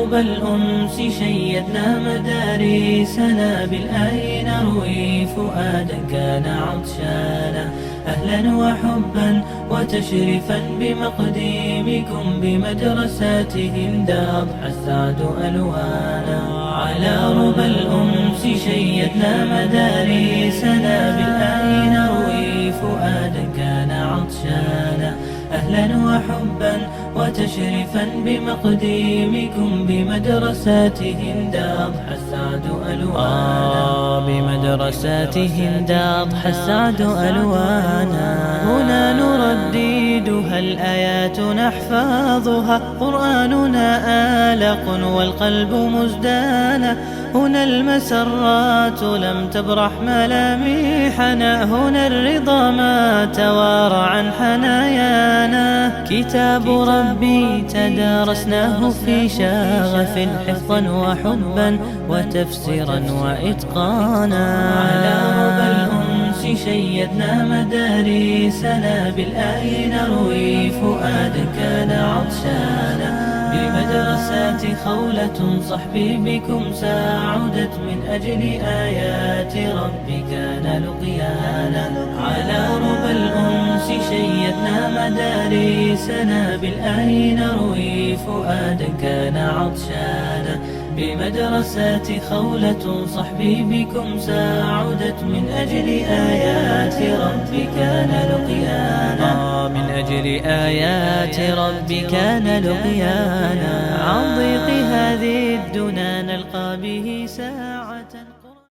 ربى الأنس شيدنا مدارسنا، بالآي نروي فؤادا كان عطشانا. أهلا وحبا وتشريفا بمقدمكم، بمدرساتهم أضحى السعد ألوانا. على ربى الأنس شيدنا مدارسنا، بالآي نروي فؤادا كان عطشانا. أهلا وحبا وتشريفا بمقدمكم، بمدرساتهم أضحى السعد ألوانا. بمدرساتهم أضحى السعد ألوانا. هنا نرددها، الآيات نحفظها، قرآننا آلق والقلب مزدانا. هنا المسرات لم تبرح ملامحنا، هنا الرضا ما توارى عن حنايانا. كتاب ربي تدارسناه في شغف، حفظا وحبا وتفسيرا وإتقانا. على ربى الأنس شيدنا مدارسنا، بالآي نروي فؤادا كان عطشانا. بمدرسات خولة صحبي بكم سعدت، من أجل آيات ربي كان لقيانا. على ربى الأنس شيدنا مدارسنا، بالآي نروي فؤادا كان عطشانا. بمدرسات خولة صحبي بكم سعدت، من أجل آيات ربي كان لقيانا. من أجل آيات ربي كان لقيانا. عن ضيق هذه الدنا نلقى به ساعة.